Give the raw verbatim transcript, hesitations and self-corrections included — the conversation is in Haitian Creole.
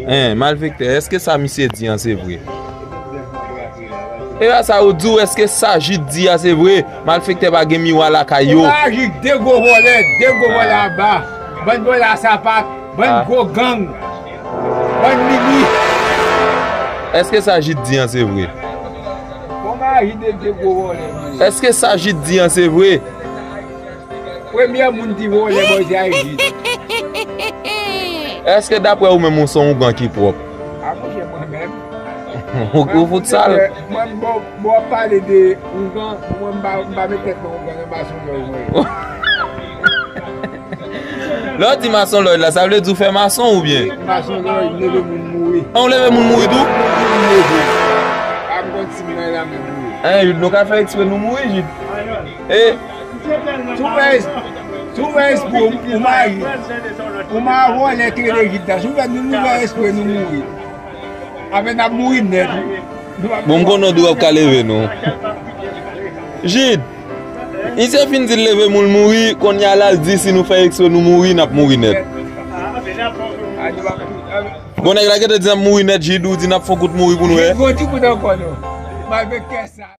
Hein, malfektè, èske sa misye di an se vre? E pa sa ou di w, èske sa Jid di a se vre? Malfektè pa gen miwa lakay yo. Kòm Jid, de gwo vòlè, de gwo vòlè aba. Bann vòlè a sapat, bann gwo gang, bann mimi. Èske sa Jid di an se vre? Kòm Jid, de gwo vòlè. Èske sa Jid di an se vre? Premye moun ki vòlè bò se Jid. Èske daprè ou menm ou se yon ougan ki pwòp? A monchè, mwen menm. Ou, ou fout sal. Mwen, bon, bon, w ap pale de ougan, mwen m pa, m pa met tèt mwen ougan nan masonlòj mwen. Lè w di masonlòj la, sa vle di w fè mason oubyen? Masonlòj, leve moun mouri. An, w leve moun mouri tou? Moun mouri. Ak yon ti moun nan lame mouri. Hein, Jid, nou ka fè eksprè nou mouri, Jid. E Si w fè, si w fè espre ou, ou mari, ou mari vòlè ki rele Jid la, si w fè nou, nou fè espre nou mouri. Apre n ap mouri nèt wi. Nou ap Bon, m konnen w di w ap ka leve nou. Jid, misye fin di l leve moun mouri, kounye a la l di si nou fè eksprè nou mouri, n ap mouri nèt. Bon, nèg la gentan di n ap mouri nèt, Jid, ou di n ap fè yon kout mouri pou nou wè. Jid, gon ti kout ankò non. Malfektè sa.